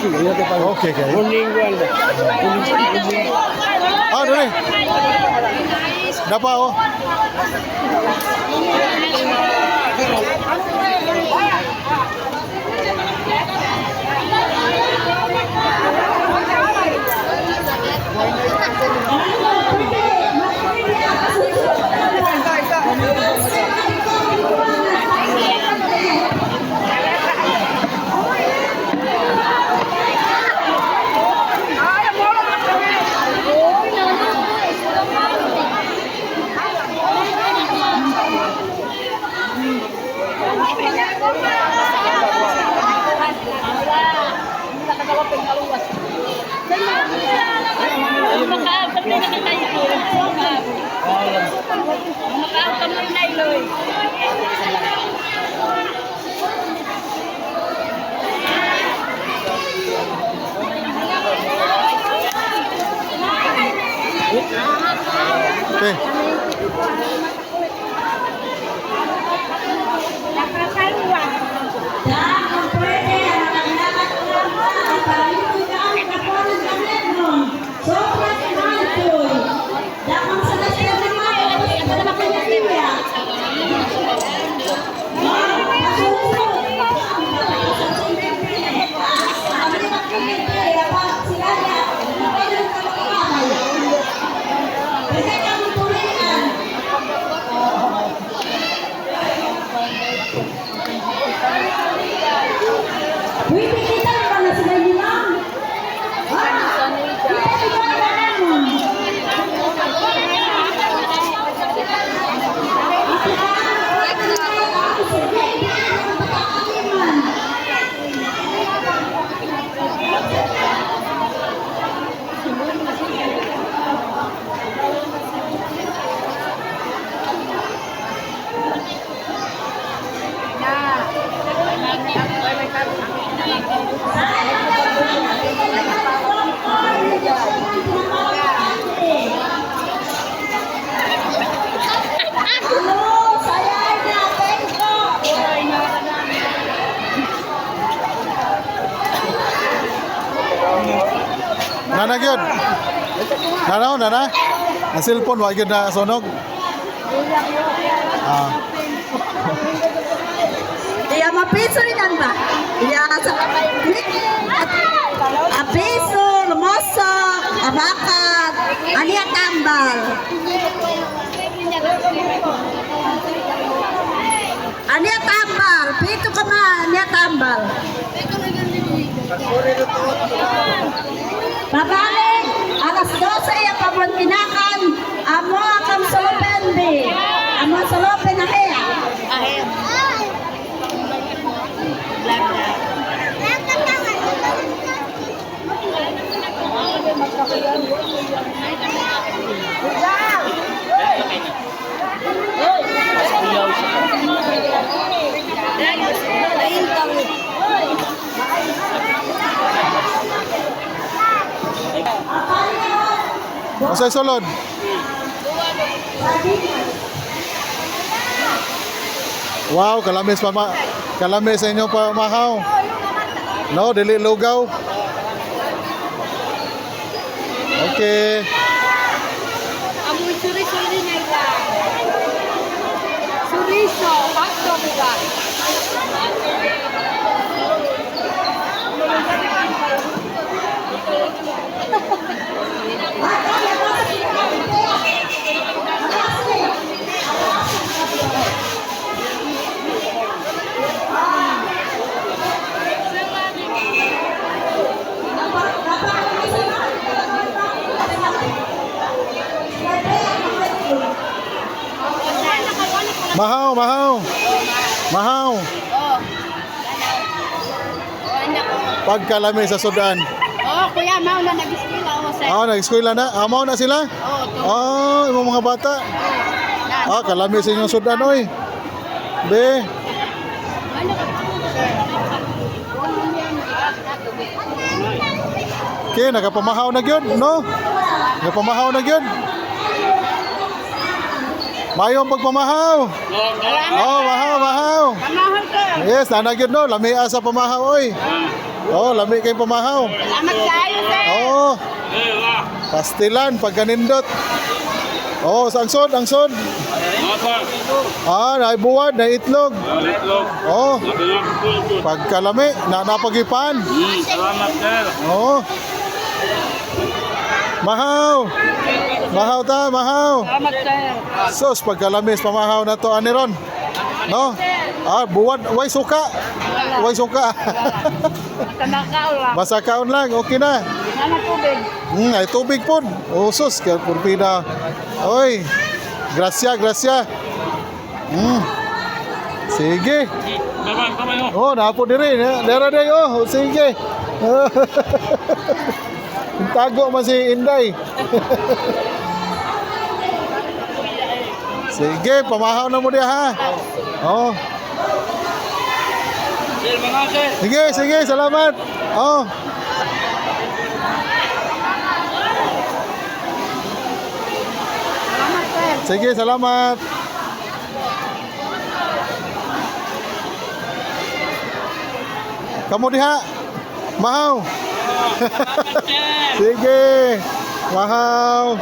Okay. Ah, dali. Dapa oh. Okay. Pwede kita pa na sila nilang. Ah, kita kita na. Hello, saya na, thank you. Nana gyud. Nana oh, nana. Ang cellphone wa gyud na sunog. Ah. Iya, mapiso rin yan ba? Iya, sa apiso, lumosok, abakat, aniya tambal. Aniya tambal, pito ka ma, aniya tambal. Babalik, alas 12 iya pamon kinakan, amo akam solopen bi. Amo solopen na kaya. Unsay sulod? Wow, kalamis pa ma. Kalamis sa inyo pa mahaw. No, dili lugaw. Okay. Amoy chorizo rin na ila. Chorizo, hot dog ba? Mahaw, mahaw. Mahaw. Pagkalami sa sudan. Oh, kuya, mao na nag-eskwela o sa. Ah, nag-eskwela na. Amaw na sila? Oh, to. Ah, imong mga bata. Ah, kalami sa inyong sudan oy. Be, okay, nakapamahaw na gyud, no? Nakapamahaw na gyud. Mayong pagpamahaw. Oh, mahaw, mahaw. Pamahaw ko. Yes, nana gyud no, lami sa pamahaw oy. Oh, lami kay pamahaw. Salamat kaayo, sir. Oh. Pastilan pagkanindot. Oh, sa angsod, angsod. Ah, naibuwad, naiitlog. Oh, pagkalami, na napagipan. Salamat, sir. Oh. Mahaw. Mahaw ta, mahaw. Salamat, sir. Sus, pagkalamis, pamahaw na to, aniron. No? Ah, buwad, way suka. Way suka. Matamakaw lang. Basta kaon lang, okay na. Sana tubig. Ay tubig po. Oh, sus, kaya purpida. Oy, grasya, grasya. Sige. Babay, babay ho. Oh, napo diri. Dera day oh, sige. Tago man si Inday. Sige, pamahaw na mo diha ha. Oh. Sir, mga sir. Sige, sige, salamat. Oh. Salamat, sir. Sige, salamat. Kamu diha. Mahaw. Sige. Mahaw.